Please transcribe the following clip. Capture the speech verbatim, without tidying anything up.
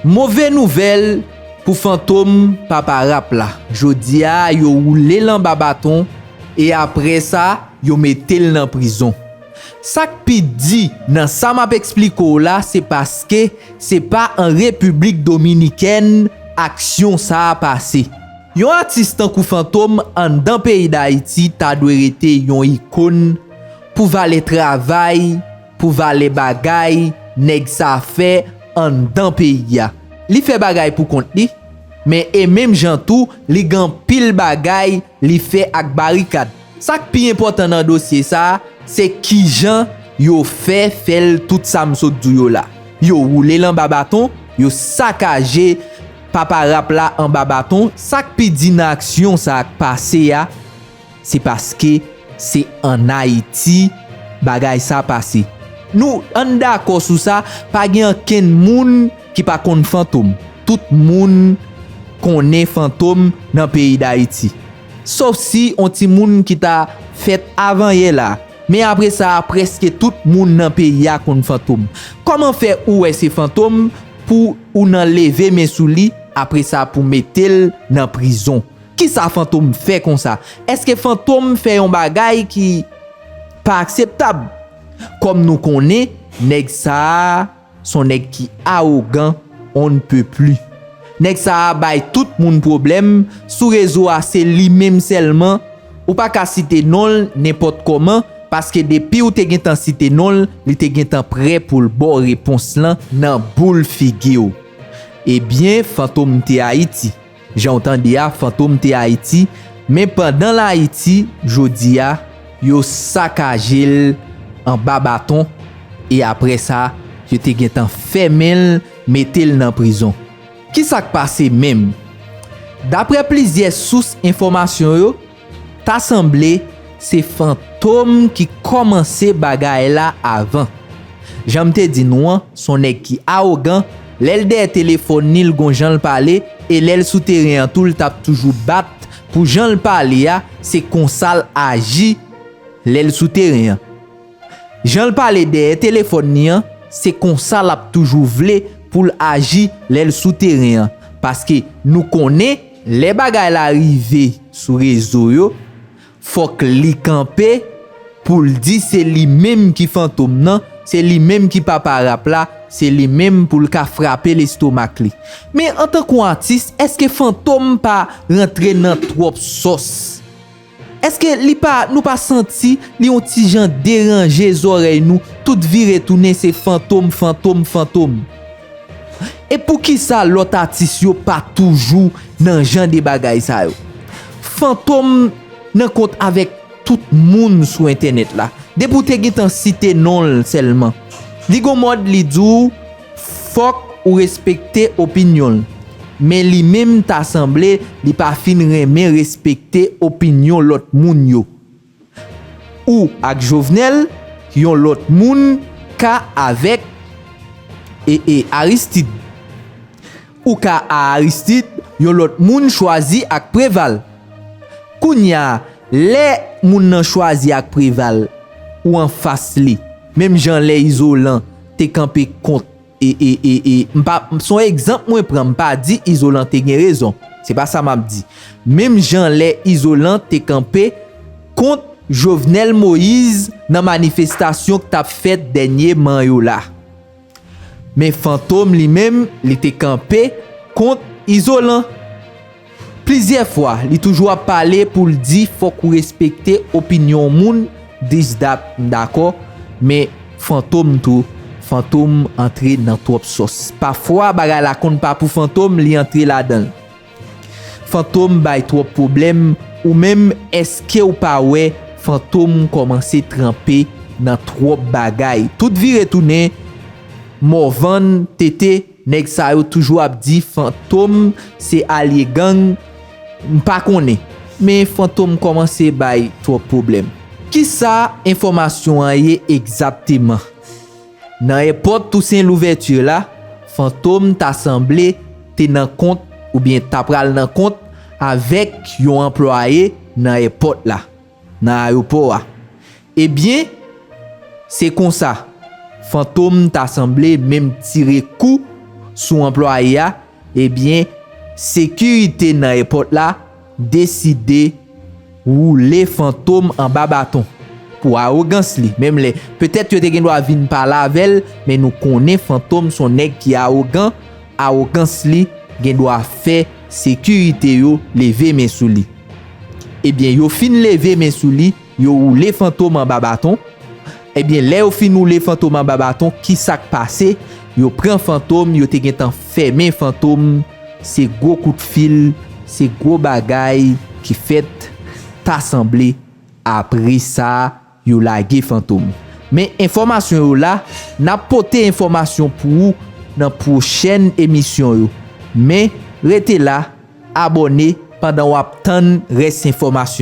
Move nouvèl pou Fantom, papa rap la. Jodi a, yo woule l anba baton e apre sa, yo mete l nan prizon. Sa k pi di nan sa m ap eksplike w la, se paske se pa an Repiblik Dominikèn aksyon sa a pase. Yon atis tankou Fantom anndan peyi Dayiti ta dwe rete yon ikòn pou valè travay, pou valè bagay nèg sa a fè anndan peyi a. Li fè bagay pou kont li, men e menm jan tou, li gen anpil bagay li fè ak barikad. Sa k pi enpòtan nan dosye sa a, se kijan yo fè fè l tout sa m sot di w yo la. Yo woule l anba baton, yo sakaje papa rap la anba baton. Sa k pi di nan aksyon sa a k pase a, se paske se ann Ayiti bagay sa pase. Nou ann dakò sou sa, pa gen ankenn moun ki pa konn Fantom. Tout moun konnen Fantom nan peyi Dayiti. Sòf si on timoun ki ta fèt avan yè la. Men apre sa a, prèske tout moun nan peyi a konn Fantom. Kòman fè ou wè se Fantom pou ou nan leve men sou li, apre sa pou mete l nan prizon? Kisa Fantom fè konsa? Èske Fantom fè yon bagay ki pa akseptab? Kòm nou konnen, nèg sa a s on nèg ki awogan on ne peut plus. Nèg sa a bay tout moun pwoblèm sou rezo a, se li menm sèlman. Ou pa ka site non l nenpòt kòman, paske depi ou te gentan site non l, li te gentan prè pou l ba w repons lan nan boul figi w. Ebyen, Fantom te Ayiti. Jan w tande a, Fantom te Ayiti, men pandan l Ayiti, jodi a, yo sakaje l anba baton, e apre sa, yo te gentan fèmen l, mete l nan prizon. Kisa k pase menm? Daprè plizyè sous enfòmasyon yo, ta sanble se Fantom ki kòmanse bagay la avan. Jan m te di nou an, s on nèg ki awogan, lè l dèyè telefòn li, l gon jan l pale, e lè l sou teren an tou, l t ap toujou bat pou jan l pale a, se konsa l aji lè l sou teren an. Jan l pale dèyè telefòn li an, se konsa l ap toujou vle pou l aji lè l sou teren an. Paske nou konnen, lè bagay la rive sou rezo yo, fòk li kanpe pou l di se li menm ki Fantom nan, se li menm ki papa rap la, se li menm pou l ka frape lestomak li. Men antanke yon atis, èske Fantom pa rantre nan twòp sòs? Èske li pa, nou pa santi li yon ti jan deranje zòrèy nou, tout vire tounen se Fantom, Fantom, Fantom? E poukisa lòt atis yo pa toujou nan jan de bagay sa yo? Fantom nan kont avèk tout moun sou entènèt la. Depi w te gentan site non l sèlman, li gon mòd li di w fòk ou respekte opinyon l. Men li menm ta sanble li pa fin renmen respekte opinyon lòt moun yo. Ou ak Jovenel, yon lòt moun ka avèk e, e Aristide. Ou ka a Aristide, yon lòt moun chwazi ak Preval. Kounye a, lè moun nan chwazi ak Preval, ou anfas li. Menm jan lè Izolan te kanpe kont e, e, e, e, m pa, s on egzanp mwen pran, m pa di Izolan te gen rezon. Se pa sa m ap di. Menm jan lè Izolan te kanpe kont Jovenel Moïse nan manifestasyon k t ap fèt dènyeman yo la. Men Fantom li menm, li te kanpe kont Izolan. Plizyè fwa, li toujou ap pale pou l di fòk ou respekte opinyon moun, this, that, m dakò, men Fantom tou, Fantom antre nan twòp sòs. Pafwa, bagay la konn pa pou Fantom, li antre ladan l. Fantom bay twòp pwoblèm, ou menm, èske w pa wè Fantom kòmanse tranpe nan twòp bagay? Tout vire tounen, Morvan, Tete, nèg sa yo toujou ap di Fantom se alye gang, m pa konnen. Men Fantom kòmanse bay twòp pwoblèm. Kisa enfòmasyon an ye egzakteman? Nan èpòt Tousen Louvèti la, Fantom ta sanble te nan kont oubyen ta pral nan kont avèk yon anplwaye nan èpòt la, nan ayewopò a. Ebyen, se konsa, Fantom ta sanble menm tire kou sou anplwaye a, ebyen, sekirite nan èpòt la deside woule Fantom anba baton pou awogans li. Menm lè, petèt yo te gen dwa vin pale avè l, men nou konnen Fantom se yon nèg ki awogan, awogans li gen dwa fè sekirite yo leve men sou li. Ebyen, yo fin leve men sou li, yo woule Fantom anba baton. Ebyen, lè yo fin woule Fantom anba baton, ki sa k pase? Yo pran Fantom, yo te gentan fèmen Fantom, se gwo kout fil, se gwo bagay ki fèt, ta sanble apre sa, yo lage Fantom. Men enfòmasyon yo la, n ap pote enfòmasyon pou ou nan pwochèn emisyon yo. Men, rete la, abòne pandan w ap tann rès enfòmasyon.